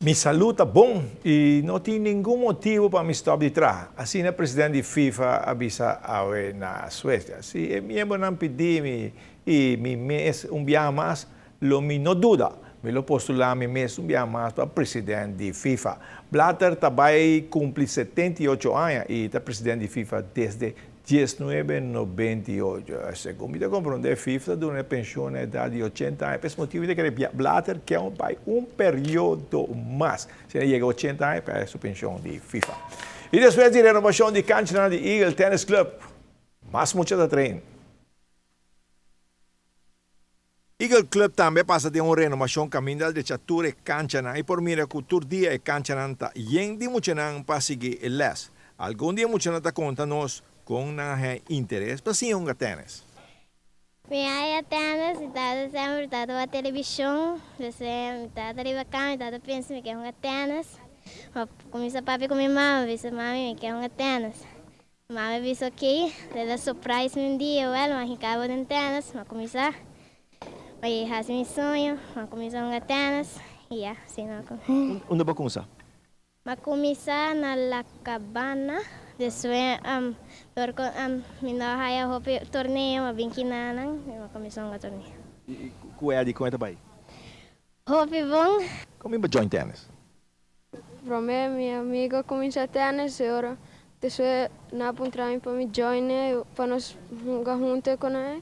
Mi salú ta bon i no tin ningun motibu pa mi stòp di traha, asina president di FIFA a bisa awe na Suecia. Si e miembronan pidi mi i mi mes un biaha mas, lo mi no duda, mi lo postulá mi mes un biaha mas pa president di FIFA. Blatter ta bai kumpli 78 aña i ta president di FIFA desde 1998. Segun mi ta komprondé, FIFA ta duna e penshon na edat di 80 aña. Pa es motibu mi ta kere Blatter ke bai un periodo mas. Si el a yega 80 aña, perde su penshon di FIFA. I despues di renobashon di kanchanan di Eagle Tennis Club, mas mucha ta train. Eagle Club tambe a pasa den un renomashon kaminda al drecha tur e kanchanan i por mira ku tur dia e kanchanan ta yen di muchanan pa sigui e les. Algun di e muchanan ta konta nos kon nan a haña interes pa siña hunga tènis. Mi haya tènis, mi tata semper mi tata wak televishon, despues mi tata riba kama mi tata pensa mi ke hunga tènis, mi a kuminsá papia ku mi mama, mi bisa mami mi ke hunga tènis. Mami bisa ok, el a surprise mi un dia, well, mi a hinca bo den tennis, mi a cuminsa, mi a haci mi soño, mi a cuminsa hunga tennis, y ya, asina mi a cuminsa. Unda bo a cuminsa? Mi a cuminsa na La Cabana, despues dor cu mi no a haya hopi torneo, mi a bin kinanan, y mi a cuminsa hunga torneo. Y cu Eddie, con e ta bay? Hopi bon. Con mi bo join tennis? Prome mi amigo a cuminsa tennis y ora despues nan a puntra mi pa mi join e pa nos hunga hunto cu nan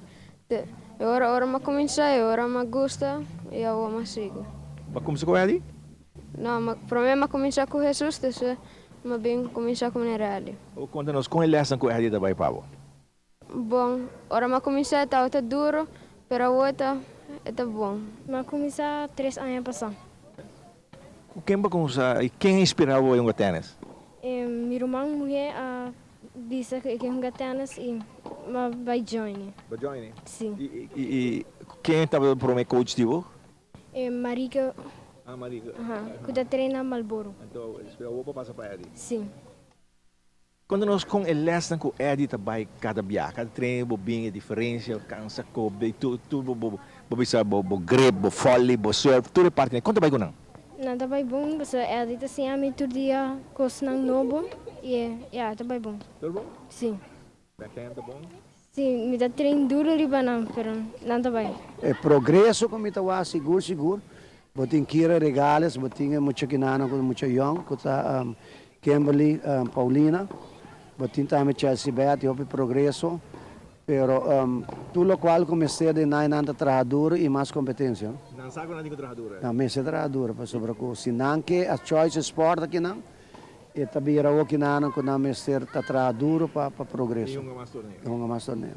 y ora ora mi a cuminsa y ora mi a gusta y awor mi a sigui. Bo a cuminsa cu Eddie? No, prome mi a cuminsa cu Jesus despues mi a bin cuminsa cu meneer Eddie. Bo conta nos con e lesnan cu Eddie ta bay pa bo? Bon, ora mi a cuminsa e tabata duro, pero awor e ta bon. Mi a cuminsa 3 aña pasa. Cu ken bo a cuminsa y ken a inspira bo pa hunga tennis? Mi ruman muhe a bisa cu e ke hunga tennis y mi a bay join e. Bo a join e? Si. Y ken tabata bo prome coach di bo? Marieke. Ah, Marieke. Aha, cu ta traina Marlboro. Anto, despues awor bo a pasa pa Eddie? Si. Konta nos kon e lèsnan ku Eddie ta bai kada biaha, kada training bo bin e diferensia, kansa kobe, tur tur bo bo bo bisa bo bo grip, bo volley, bo serve, tur e partinan, kon ta bai ku nan? Nan ta bai bon pasobra Eddie ta siña mi tur dia kosnan nobo i ya ta bai bon. Tur bon? Si. Backhand ta bon? Si, mi ta train duro riba nan pero nan ta bai. E progreso ku mi ta wak sigur sigur, bo tin Kira Regales, bo tin e mucha kinanan ku mucha yòn ku ta Kimberly Paulina, bo tin tambe Chelsea Beth di hopi progreso, pero tur lokual ku mester den nan nan ta traha duro i mas kompetensia. Nan sa ku nan tin ku traha duro. Nan mester traha duro pasobra ku si nan ke a choice sport akinan e ta bira okinan ku nan mester ta traha duro pa progreso. I hunga mas torneo. I hunga mas torneo.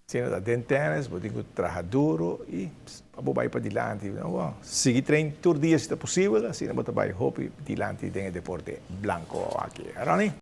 Si no ta den tennis bo tin ku traha duro i pa bo bai padilanti. Bo sigui train tur dia si ta posibel, asina bo ta bai hopi dilanti den e deporte blanko aki. Ronnie.